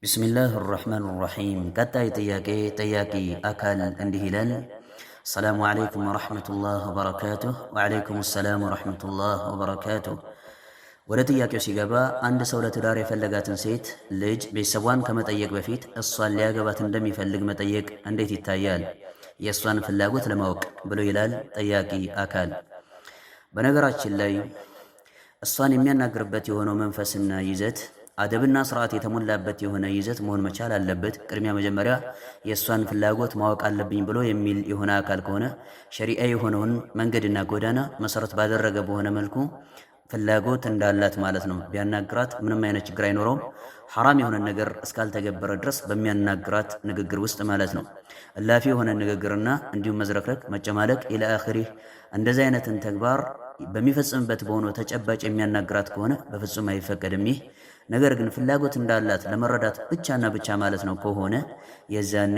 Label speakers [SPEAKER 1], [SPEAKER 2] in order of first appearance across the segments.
[SPEAKER 1] بسم الله الرحمن الرحيم። ቀጣይ ጥያቄ ጠያቂ አካል እንዲህ ይላል። السلام عليكم ورحمة الله وبركاته። وعليكم السلام ورحمة الله وبركاته። ወደ ጥያቄው ሲገባ አንድ ሰው ለትዳር የፈለጋትን ሴት ልጅ ቤተሰቧን ከመጠየቅ በፊት እሷን ሊያገባት እንደሚፈልግ መጠየቅ እንዴት ይታያል? የእሷን ፍላጎት ለማወቅ ብሎ ይላል ጠያቂ አካል። በነገራችን ላይ እሷን የሚያናግርበት የሆነው መንፈስና ይዘት አደብና ስርዓት የተሞላበት የሆነ ይዘት መሆን መቻል አለበት። ቅድሚያ መጀመሪያ የእሷን ፍላጎት ማወቅ አለብኝ ብሎ የሚል የሆነ አካል ከሆነ ሸሪዓ የሆነውን መንገድና ጎዳና መሰረት ባደረገ በሆነ መልኩ ፍላጎት እንዳላት ማለት ነው ቢያናግራት ምንም አይነት ችግር አይኖረውም። ሐራም የሆነ ነገር እስካልተገበረ ድረስ በሚያናግራት ንግግር ውስጥ ማለት ነው። እላፊ የሆነ ንግግርና እንዲሁም መዝረክረክ፣ መጨማለቅ إلى آخره እንደዚህ አይነትን ተግባር በሚፈጽምበት በሆነ ተጨባጭ የሚያናግራት ከሆነ በፍጹም አይፈቀድም ይህ ነገር። ግን ፍላጎት እንዳላት ለመረዳት ብቻና ብቻ ማለት ነው ከሆነ የዛኔ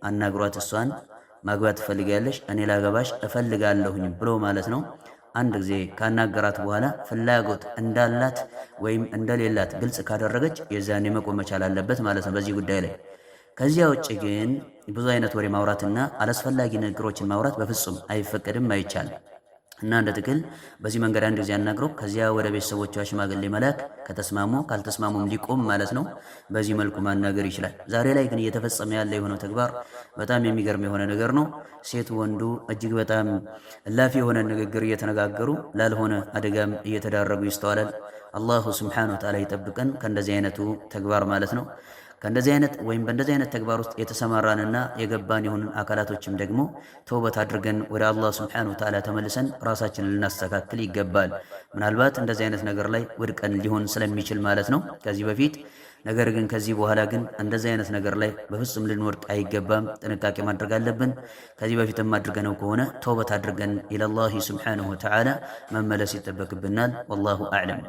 [SPEAKER 1] አናግሯት፣ እሷን ማግባት ትፈልጊያለሽ፣ እኔ ላገባሽ እፈልጋለሁኝ ብሎ ማለት ነው። አንድ ጊዜ ካናገራት በኋላ ፍላጎት እንዳላት ወይም እንደሌላት ግልጽ ካደረገች የዛኔ መቆም መቻል አለበት ማለት ነው በዚህ ጉዳይ ላይ። ከዚያ ውጭ ግን ብዙ አይነት ወሬ ማውራትና አላስፈላጊ ንግግሮችን ማውራት በፍጹም አይፈቀድም፣ አይቻልም። እና እንደ ጥቅል በዚህ መንገድ አንድ ጊዜ አናግሮ ከዚያ ወደ ቤተሰቦቿ ሽማግሌ መላክ፣ ከተስማሙ ካልተስማሙም ሊቆም ማለት ነው። በዚህ መልኩ ማናገር ይችላል። ዛሬ ላይ ግን እየተፈጸመ ያለ የሆነው ተግባር በጣም የሚገርም የሆነ ነገር ነው። ሴት ወንዱ እጅግ በጣም እላፊ የሆነ ንግግር እየተነጋገሩ ላልሆነ አደጋም እየተዳረጉ ይስተዋላል። الله سبحانه وتعالى ይጠብቀን ከእንደዚህ አይነቱ ተግባር ማለት ነው። ከእንደዚህ አይነት ወይም በእንደዚህ አይነት ተግባር ውስጥ የተሰማራንና የገባን የሆንን አካላቶችም ደግሞ ተውበት አድርገን ወደ አላህ سبحانه وتعالى ተመልሰን ራሳችንን ልናስተካክል ይገባል። ምናልባት እንደዚህ አይነት ነገር ላይ ወድቀን ሊሆን ስለሚችል ማለት ነው ከዚህ በፊት። ነገር ግን ከዚህ በኋላ ግን እንደዚህ አይነት ነገር ላይ በፍጹም ልንወድቅ አይገባም። ጥንቃቄ ማድረግ አለብን። ከዚህ በፊትም አድርገነው ከሆነ ተውበት አድርገን إلى الله سبحانه وتعالى መመለስ ይጠበቅብናል። والله أعلم።